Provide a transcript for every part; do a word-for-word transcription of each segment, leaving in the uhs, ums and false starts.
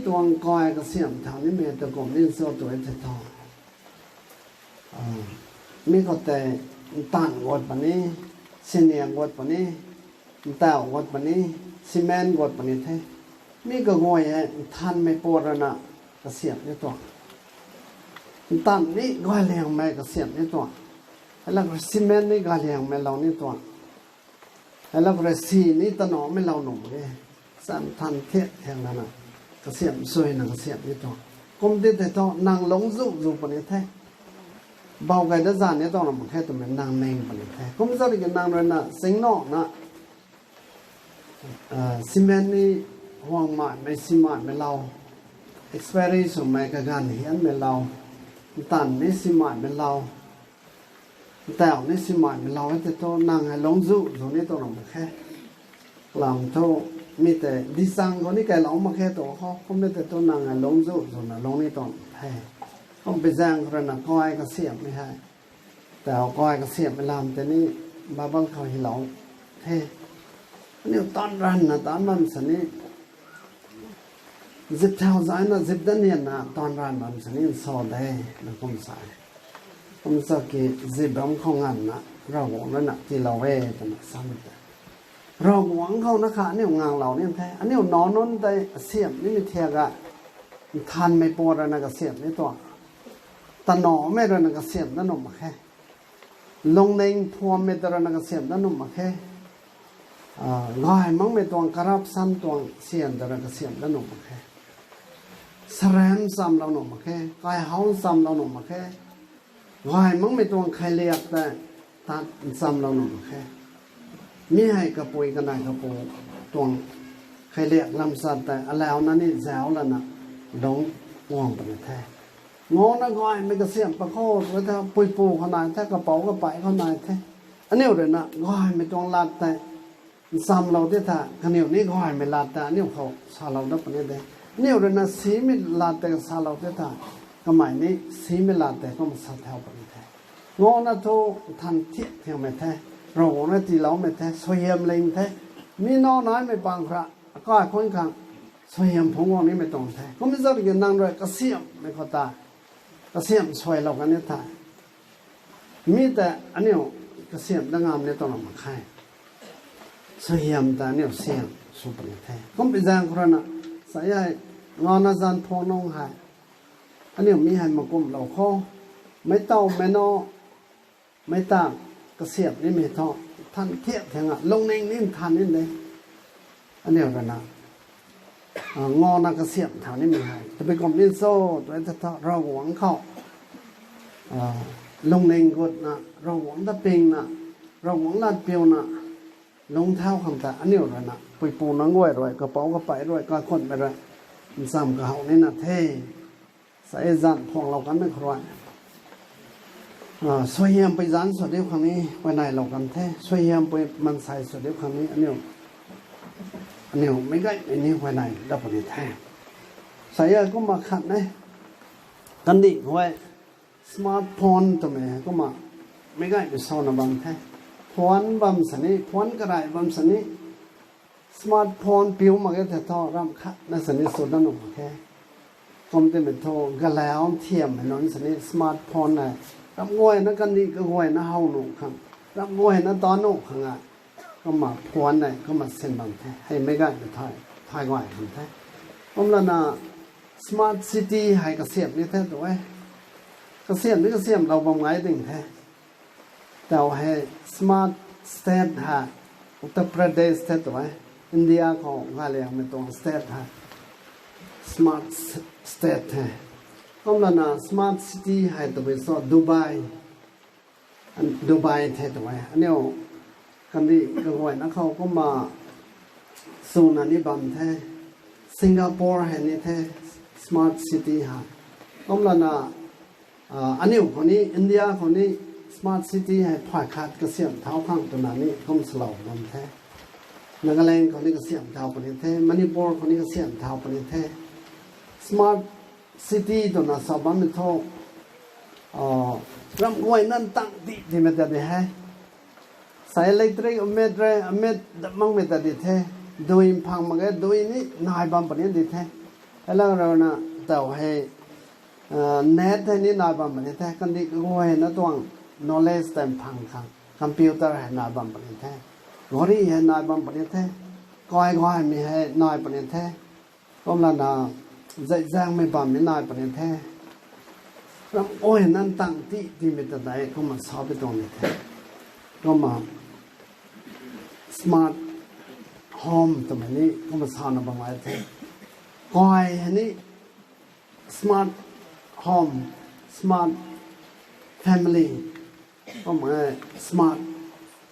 tuang kai kasiamh thau nimei ta kum ni cho tu e the tho. Mi khou tei ntan guat puni, siniang guat puni, ntau guat puni, cement guat puni the. Mi kaguay hei nthanmei pat rana kasiamh ni tuang. Ntan ni gayliangmei kasiamh ni tuang. Hei lak rui cement ni gayliangmei lou ni tuang. Hei lak rui si ni tanamei lou nuh mak e. Sa nthan thiak thiak lana kasiamh suina kasiamh ni tuang. Kum ti tei thu nang lungc zu zu puni the. Bau kai da zan ni tuang na mak khe twmei nang ning puni the. Kum zat ki nang rui na singnana cement ni huang maimei si maimei lou, expiry swmei kaganv hianmei lou, ntan ni si maimei lou, ntau ni si maimei lou e tei thu nang hei lungc zu zu ni tuang na mak khe. Kalam thu mi tei dichang khou ni kailou mak khe tu khou, kum ni tei thu nang hei lungc zu zuna lungc ni tuang the. Kum pi zaeng khou rui na kai kasiamhmei hei, tau kai kasiamhmei lam tei ni Bible khou hylou the. Aniu taanv ranvna taanc bam sini, zip thau zaina zip dat nianna taanv ranv bam sini nsa de, na kum sa e. Kum sa ki zip bam khou nganvna Ravguangc rui na tiilou e twna sa ni tei, Ravguangc khou na kha aniu nganglou ni the. Aniu nac nunc tei kasiamh nimei thiak a, nthanmei pat rana kasiamh ni tuang. Tanamei rui na kasiamh dat nuh mak khe. Lungning phuammei ta rui na kasiamh dat nuh mak khe. Gay makmei tuang corruption tuang syan ta rui kasiamh dat nuh mak khe. Saram nchamlou nuh mak khe, kaihau nchamlou nuh mak khe. Gay makmei tuang kheiliak tei tat nchamlou nuh mak khe. Mi hei kapui kanei kapu tuang kheiliak lamsat tei alauna ni zauc lana lungc guang puni the. Ngana gaymei kasiamh pat khou tu the, puipu khou nai the, kapouc kapei khou nai the. Aniu rui na gaymei tuang lat tei nchamlou ti tha, kaniw ni gaymei lat tei aniu khou salou dat puni de. Aniu rui na simei lat tei salou ti tha, kamei ni simei lat tei kumna sa thau puni the. Ngana thu nthan thiak thiakmei the, Ravguangc na tiiloumei the, suaihiam ling the. Mi nac naimei pang khra, akai khun khang suaihiam phungc guang nimei tuang the. Kum zat ki nang rui kasiamhmei khou ta kasiamh suailou kan ni the. Mi tei aniu kasiamh dat ngam ni tuang mak khe. Suaihiam ta aniu siam sw puni the. Kum pi zaeng khou rui na, sa e, ngana zanc phuang nung hei aniu mi hei makumhlou khou, meic tawmei nac, meic ta kasiamh nimei thu nthan thiak thiak a lungning ni nthan ni de. Aniu rui na ngana kasiamh thau nimei hei tabui kum ni cho tu e the tho, Ravguangc khou lungning gutna, Ravguangc ta pingna, Ravguangc lat piuna lungc thau khang ta aniu rui na puipu nunc guay rui, kapouc kapei rui, kaikhunhmei rui ncham kahow nina the. Sa e, zanc phuanglou kanmei khou rui suaihiam pui zanc sw diu khang ni huayneylou kan the, suaihiam pui mansei sw diu khang ni aniu, aniu meic gaymei ni huayney dat puni the. Sa e, kumna khat e, kandih khou e, smartphone twmei kumna meic gaymei sana bam the. Phone bam sini, phone karai bam sini, smartphone piu mak ge the thu ramh khatna sini sw dat nuh mak khe. Kum timei thu galau thiammei nunc sini smartphone hei ramh guayna kandih kaguayna how nuh khang, ramh guayna ta nuh khang a, kumna phone hei kumna sin bam the, hei meic gaymei thay, thay guay khang the. Kumlana smart city hei kasiamh ni the tu e. Kasiamh ni kasiamhlou bam ngai ding the. Tau hei smart state hei, Uttar Pradesh the tu e, India khou galiangmei tuang state hei smart state the. Kumlana smart city hei tabui cho Dubai, Dubai the tu e. Aniu kandih kaguayna khou kumna swna ni bam the. Singapore hei ni the, smart city hei. Kumlana aniu khou ni, India khou ni smart city hei phay khat kasiamh thau khang twna ni kum salou bam the. Nagaland khou ni kasiamh thau puni the, Manipur khou ni kasiamh thau puni the. Smart city twna sa bammei thu ramh guayna ntang ti timei ta di he. Sa electric amit rui, amit dat makmei ta di the. Dui mphang mak ge, dui ni nai bam puni di the. Heilang rana taw hei, net hei ni nai bam puni the, kandih kaguay na tuang knowledge tei phang khang, computer hei nai bam puni the, gari hei nai bam puni the, kai gaymei hei nai puni the, kumlana zai zaengmei bammei nai puni the. Ram guay na tang ti timei ta tei kumna sa pi tuang ni the. Kumna smart home twmei ni kumna sana bam ngai the. Kai hei ni smart home, smart family, kumna smart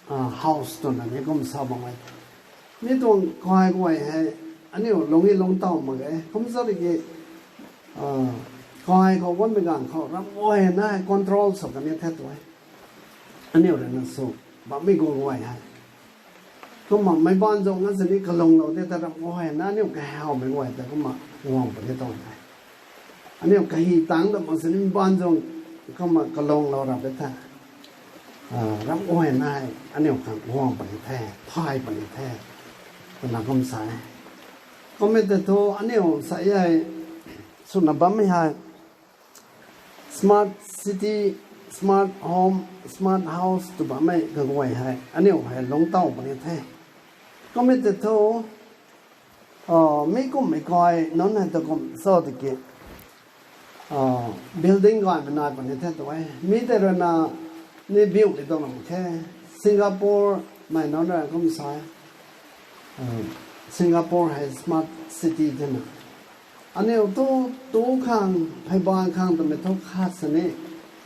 house twna ni kum sa bam ngai the. Mi tuang kai guay hei aniu lungc e lungc taw mak ge, kum sa riki, kai khou guanmei ganv khou ram guay na hei control sw kan ni the tu e. Aniu rui na sw bammei guay hei. Kumna meic baanc zang na sini kalunglou de ta ram guay na aniu kahawmei guay ta kumna guang puni tuang the. Aniu kahi tangc ta mak sini meic baanc zang kumna kalunglou rap de the. Ram guay na hei aniu khang guang puni the, thay puni the, twna kum sa e. Kummei tei thu aniu sa e, swna bammei hei smart city, smart home, smart house tw bammei kaguay hei aniu hei lungc taw puni the. Kummei tei thu mi kumhmei kai nunc hei ta kum sa tiki building gaymei nai puni the tu e. Mi tei rui na ni biu ni tuang lam khe. Singapore mei nunc rui kum sa e, Singapore hei smart city thena. Aniu tu, tu khang, pheyban khang twmei thu khat sini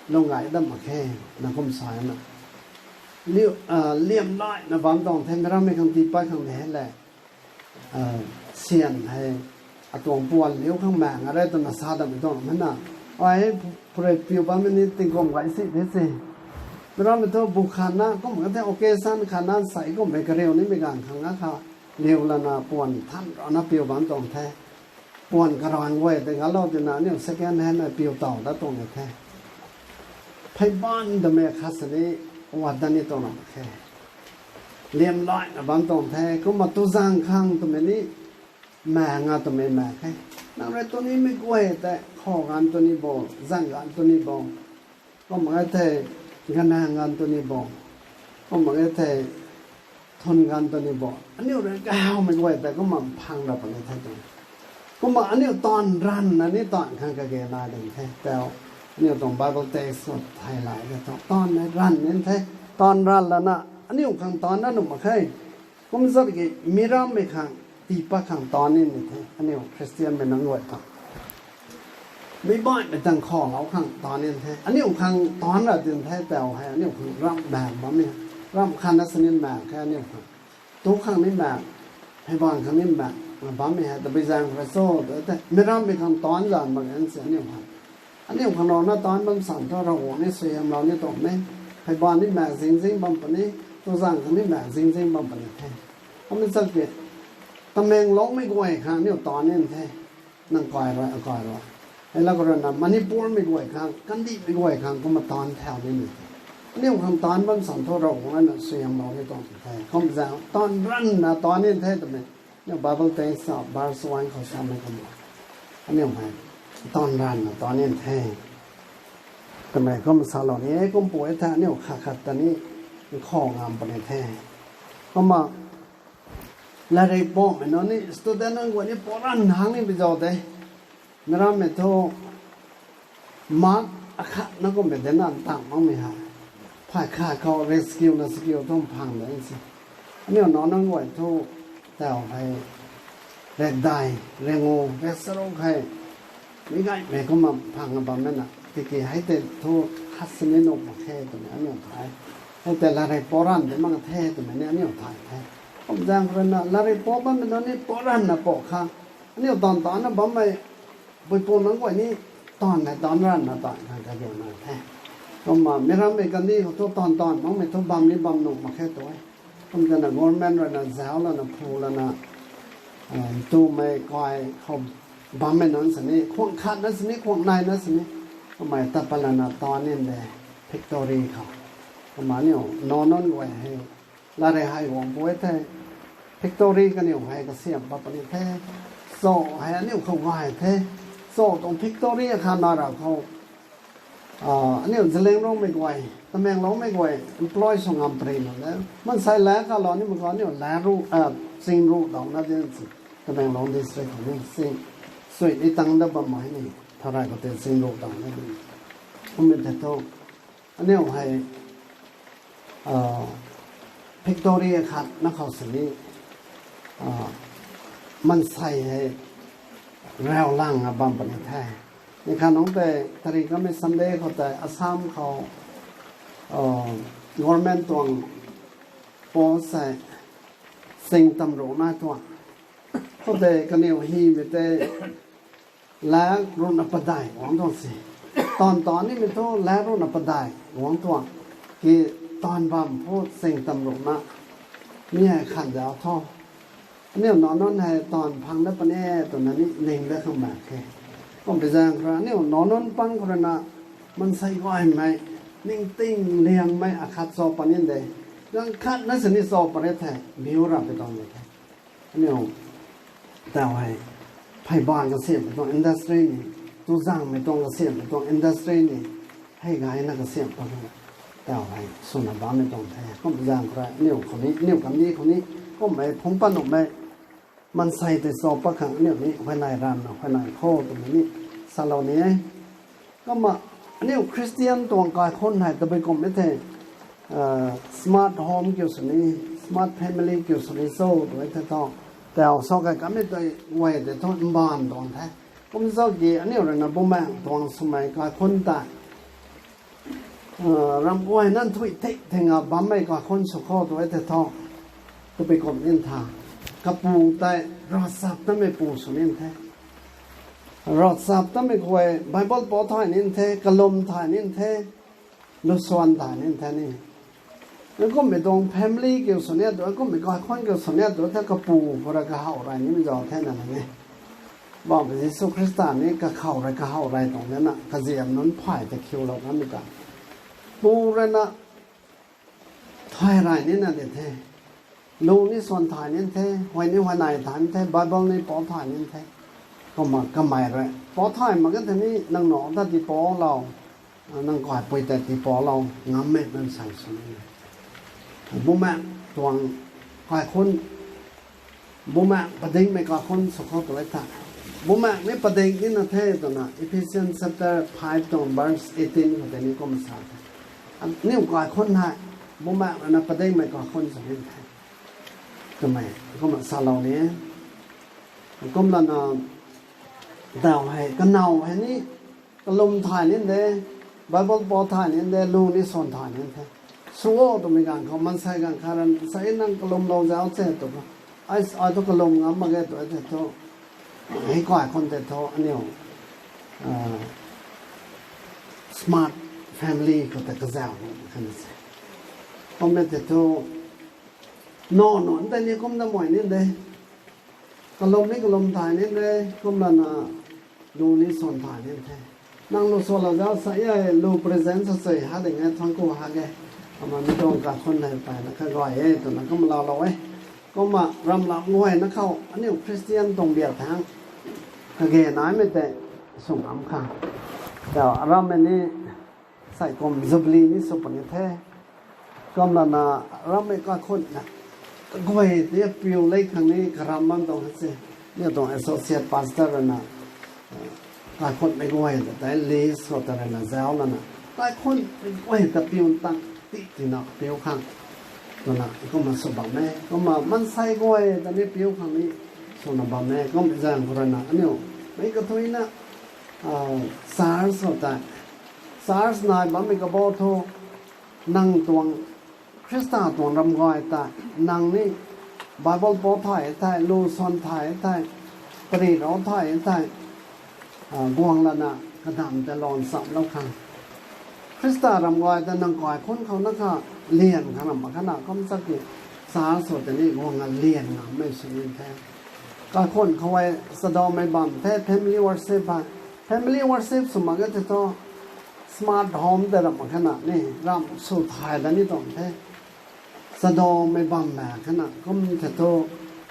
lung gay dam mak khe, na kum sa na. Liamlaina bam tuang the, meic rammei khang tii pat khang de he le. Syan hei atuang puan liu khang maeng a re twna sa dammei tuang hei na. Ai, phuret piu bammei ni tingkum gay si the se. Meic rammei thu bu khatna kum ka the, occasion khatna sei kummei kariu nimei ganv khang a kha liu lana puan than rana piu bam tuang the. Puan karang guay tei galou tina aniu second hand na piu taw dat tuang e the. Pheyban twmei khat sini wat dat ni tuang lam khe. Liamlaina bam tuang the, kumna tu zaeng khang twmei ni maeng a twmei maeng khe. Nang rui tu nimei guay tei khou ganv tu ni bo, zaeng ganv tu ni bo, kumna e thei, ganaeng ganv tu ni bo, kumna e thei, thun ganv tu ni bo, aniu rui kahawmei guay tei kumna phang ra puni the tu. Kumna aniu taanv ranvna ni taanv khang kage nai ding the tau. Aniu tuang Bible text khou thay lai de thu taanv ranv ni the. Taanv ranv lana aniu khang taanv na nuh mak khe. Kum zat ki meic rammei khang, tii pat khang taanv ni ni the, aniu Khristianmei nunc guay khang. Meic baihmei tang khou lou khang taanv ni the, aniu khang taanv ra ding the tau hei, aniu khang ramh maeng bammei, ramh khatna sini maeng khe aniu khang. Tu khang ni maeng, pheyban khang ni maeng, bammei hei tabui zaeng khou cho, tei meic rammei khang taanv zanv mak ge si aniu khang. Aniu khang rana taanv bam san thu Ravguangc ni suaihiamlou ni tuang e. Pheyban ni maek zingzing bam puni, tu zaeng khang ni maek zingzing bam puni the. Kummei zat ki, Tamenglongmei guay khang aniu taanv ni the. Nang kai rui, akai rui. Hei la khou rui na Manipurmei guay khang, kandihmei guay khang kumna taanv thau ni ni the. Aniu khang taanv bam san thu Ravguangc na suaihiamlou ni tuang the. Kum zaeng taanv ranvna taanv ni the twmei aniu Bible text sa verse one khou samei kumna, aniu hei taanv ranvna taanv ni the twmei kum salou ni e. Kum pu e the, aniu khat khat ta ni khou ngam puni the. Kumna latrik pumei nunc ni, student nunc guay ni pum ranv hang ni bi zau de. Meic rammei thu mark akhatna kummei de na tang makmei hei, phay khat khou rescue na skill thu phang de si. Aniu nunc nunc guay thu tau hei, rekdai, rengu, reksaruk hei, meic gaymei kumna phang a bammei na tiki hei tei thu khat sini nuh mak khe twmei aniu thay. Hei tei latrik pum ranv de mak the twmei ni aniu thay the. Kum zaeng khou rui na latrik pum bammei nunc ni pum ranvna pum khang, aniu taanv taanvna bammei, puipu nunc guay ni taanv hei taanv ranvna taanv khang kage nai the. Kumna meic rammei kandih khou thu taanv taanv makmei thu bam ni bam nuh mak khe tu e. Kum twna government rui na zauc lana phu lana, tumei kai khou bammei nunc sini, khwang khatna sini, khwang naina sini, kummei tat pat lana taanv ni de, factory khou. Kumna aniu nunc nunc guay hei, latrik hei guang pu e the, factory kaniw hei kasiam pat puni the, Cho hei aniu khou gay the. Cho tuang factory akhat na ra khou, aniu Zeliangrongmei guay, Tamenglongmei guay employ sw ngam pary na le. Mansei la kha lou nimei khou aniu la ru, ching ru dau na din si. Tamenglong district khou ni ching, sui ni tang da bam mai ni. Tharai khou tei ching ru dau na din. Kummei tei thu, aniu hei factory akhat na khou sini, mansei hei rau lang a bam puni the. Ni kha nungc tei tari kamei Sunday khou tei Assam khou government tuang post hei ching tam ru na tuang. Khou tei kaniw hymei tei lak ruhna padeih guang tuang si. Taanv taanv nimei thu lak ruhna padeih guang tuang. Ki taanv bam phu ching tam ruhna. Mi hei khan zau tho. Aniu nac nunc hei taanv phang dat puni twna ni ning dat khang mak khe. Kummei zaeng khou rui aniu nac nunc pang khou rui na mansei gaymei, ningting liangmei akhat cho puni de. Ganv khat na sini cho pary the, biu ra pi tuang de the. Aniu tau hei pheyban kasiammei tuang industry ni, tuzangmei tuang kasiammei tuang industry ni, hei gayna kasiam pat tau hei swna bammei tuang the. Kum zaeng khou rui aniu khou ni, aniu kandih khou ni, kummei phungc pat nuhmei mansei tei cho pat khang aniu ni huayney ranvna huayney kho twmei ni salou ni e. Kumna aniu Christian tuang kaikhunc hei tabui kummei the, smart home kiu sini, smart family kiu sini cho tw e the thu, tau sa kai kamei tei guay tei thu mbaanv tuang the. Kum zauc ki aniu rui na bumaengh tuang swmei kaikhunc tei, ramh guay nanthui thik thing a bammei kaikhunc sw khou tw e the thu, tabui kum nin tha. Kapu tei ravchap tamei pu sw nin the. Ravchap tamei guay Bible pou thay nin the, kalum thay nin the, lusuan thay nin the ni. Kummei tuang family kiu sw ni tu, kummei kaikhunc kiu sw ni tu the, kapu khou rui kahaw rey nimei zauc the na ni. Bampi Jisu Khrista ni kakhou rui kahaw rey tuang de na, kaziam nunc phay ta khiulou kanmei ta. Pu rui na thay rey nina di the. Lu ni suan thay nin the, huay ni huayney thay nin the, Bible ni pou thay nin the. Kumna kamei rui pou thay mak ge the ni, nang nac ta tii poulou, nang kaipui ta tii poulou ngammei mansei sw ni. Bumaengh tuang kaikhunc, bumaengh padingmei kaikhunc sw khou tw e tha. Bumaengh ni pading nina the twna Ephesians chapter five tuang verse eighteen khou tei ni kumna sa the. Aniu kaikhunc hei bumaengh rui na padingmei kaikhunc sw ni the twmei kumna salou ni. Kumlana tau hei kanow hei ni kalum thay nin de, Bible pou thay nin de, lu ni suan thay nin the. Sw o twmei ganv khou mansei ganv khat rui sa e nang kalumlou zauc se tw khou, ai thu kalum ngam mak ge tw e the thu, hei kaikhunc tei thu aniu smart family khou tei kazauh khan se. Kummei tei thu nac nunc tei ni kum da mei nin de. Kalum ni kalum thay nin de, kumlana lu ni suan thay nin the. Nang lu suanlou zauc sa e, lu present sa sui ha ding e, thangc ku ha ge. Kumna mi tuang kaikhunc hei payna kha gay e twna kumna laulou e. Kumna ramh lam guayna khou aniu Christian tuang biak thangc kage naimei tei sw ngam khang, tau arammei ni sei kum Jubilee ni sw puni the. Kumlana arammei kaikhunc na kaguay tei piu lei khang ni karam bam tuang se. Ni tuang associate pastor rui na kaikhunc mei guay ta tei list khou ta rui na zauc lana, kaikhunc mei guay ta piu tang ti tina piu khang twna kumna sw bam e. Kumna mansei guay ta ni piu khang ni swna bam e. Kum zaeng khou rui na aniu mei kathuina church khou tei, church nai bammei kabau thu, nang tuang Khrista tuang ram guay tei nang ni Bible pou thay thei, lu suan thay thei, pary rou thay thei, guang lana kadam tei lan chamlou khang, Khrista ram guay tei nang kaikhunc khou na kha lian khang ram mak kha na kum chaki, church khou tei ni guang a lian ngammei sw ni the. Kaikhunc khou e chadawmei bam the, family worship hei. Family worship sw mak ge the thu, smart home tei ram mak kha na ni, ramh sw thay da ni tuang the. Chadawmei bam mak kha na kum the thu,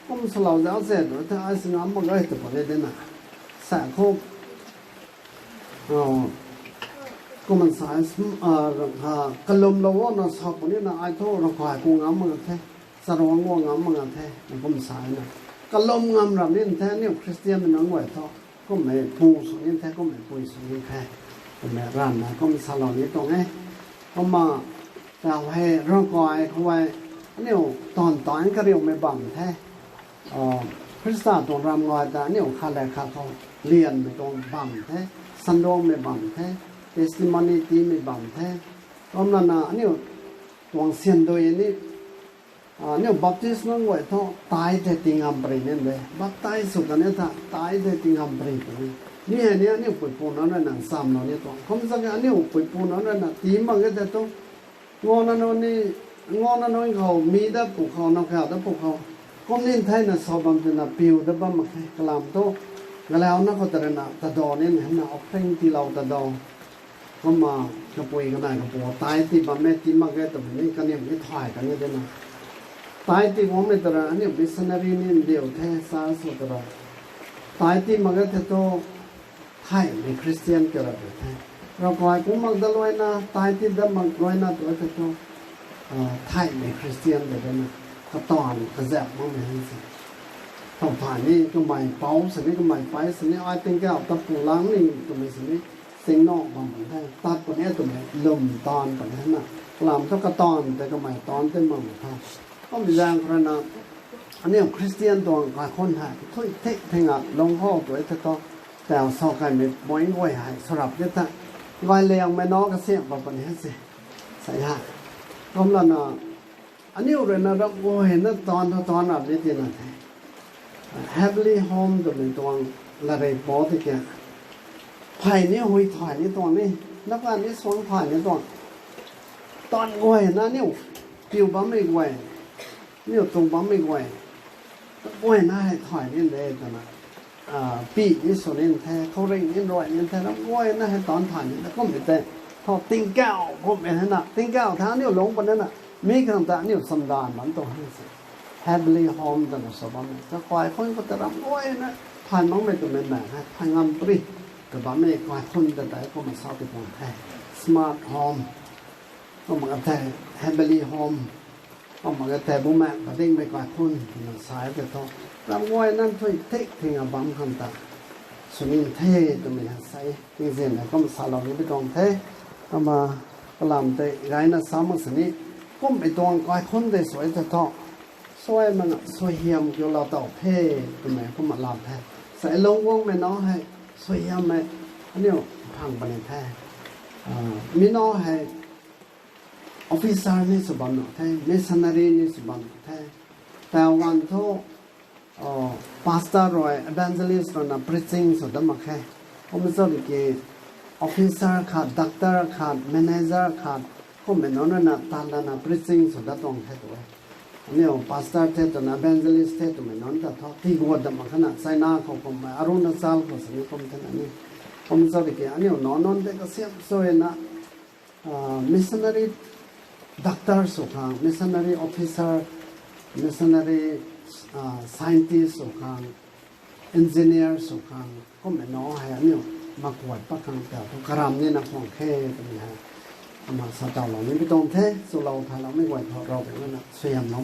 Kum salou zau se tu the, ai si ngam mak ge tw puni dina. Sa khou, kumna sa, kalum lou na sa puni na ai thu ravkai ku ngam mak the, charuang guang ngam mak the, kum sa na. Kalum ngam ram ni the, aniu Christian nunc guay thu. Kummei pu sw ni the, kummei pui sw ni the. Kummei ranvmei kum salou ni tuang e. Kumna, tau hei ravkai khou e, aniu taanv taanc kariumei bam the. Khrista tuang ram guay ta aniu khat le khat khou lianmei tuang bam the, sanduangmei bam the, testimony tiimei bam the. Kumlana aniu tuang siandui ni, aniu Baptist nunc guay thu tai the tingam pary ni de. Baptize sw kan e tha, tai the tingam pary puni. Mi hei ni aniu puipu nunc rui na nchamlou ni tuang. Kum zak e aniu puipu nunc rui na tii mak ge the thu, ngana nunc ni, ngana nunc khou, mi dat pwkhou, nowkhou dat pwkhou, kum ni theina sa bam twna piu dat bam mak khe. Kalam thu, galauna khou ta rui na tadaw ni, hei na offering tiilou tadaw. Kumna kapui kanei kapu tai tii bam e, tii mak ge twmei ni kaniw ni thay kan e dina. Tai tii guangmei ta rui aniu missionary ni ndiu the, sa sw ta rui. Tai tii mak ge the thu, thaymei Christian ka ra the. Ravkai ku mak dat luaina, tai tii dat mak luaina tu the thu, thaymei Christian de dina. Kataanv kazauh makmei hei si. Thow thay ni kamei pou sini, kamei pei sini, ai tingkauh ta pu lang ni twmei sini, singna bam puni the, tat puni twmei lwm taanv puni na. Kalam thu kataanv tei kamei taanv tei mak mak the. Kummei zaeng khou rui na, aniu Christian tuang kaikhunh hei thui thik thing a lungc khou tu e the thu, tau sa kaimei point guay hei swrap de the. Gay liangmei na kasiam bam puni hei si. Sa ha. Kumlana, aniu rui na ram guayna taanv thu taanv rap ni tina the. Heavenly Home twmei tuang latrik pou tiki, phey ni hui thay ni tuang ni, nakan ni suang thay ni tuang. Taanv guayna aniu piu bammei guay, aniu tuang bammei guay, guayna hei thay ni de twna, pi ni sw ni the, khouringh ni ruai ni the, ram guayna hei taanv thay ni de kummei tei. Thow tingkauh kummei hei na, tingkauh the aniu lungc puni na, mi khang ta aniu chamdanv bam tuang hei si. Heavenly Home twna sa bammei kaikhunh khou ta ram guayna thay makmei twmei maek hei thay ngam pary tw bammei kaikhunh ta tei kumna sa ti tuang the. Smart home, kumna ka the, heavenly home, kumna ka the, bumaengh padikmei kaikhunh twna sa e tei thu, ram guayna thui thik thing a bam khang ta sw ni the twmei hei sa e. Tingzian hei kumna salou ni pi tuang the. Kumna kalam tei gayna sa mak sini, kummei tuang kaikhunh tei sw e tei thu, suai mana suaihiam kiulou tow the twmei kumna lam the. Sa e lungc guangmei na hei suaihiammei aniu phang puni the. Mi na hei officer ni sw bam nuh the, missionary ni sw bam nuh the. Tau ganv thu pastor rui, evangelist rui na preaching sw dat mak khe. Kumna zauc ki officer khat, doctor khat, manager khat, kummei nunc rui na tat lana preaching sw dat tuang the tu e. Aniu pastor the twna, evangelist the twmei nunc ta thu tiguat dat mak khana, China khou kummei, Arunachal khou sini kum thena ni. Kumna zauc ki aniu nunc nunc tei kasiam sw na, missionary doctor sw khang, missionary officer, missionary scientist sw khang, engineer sw khang, kummei na hei aniu makuat pat khang tei thu karam nina khwang khe twmei hei kumna sa tawlou ni pi tuang the. Chulou thayloumei guay thu Ravguangc na suaihiamlou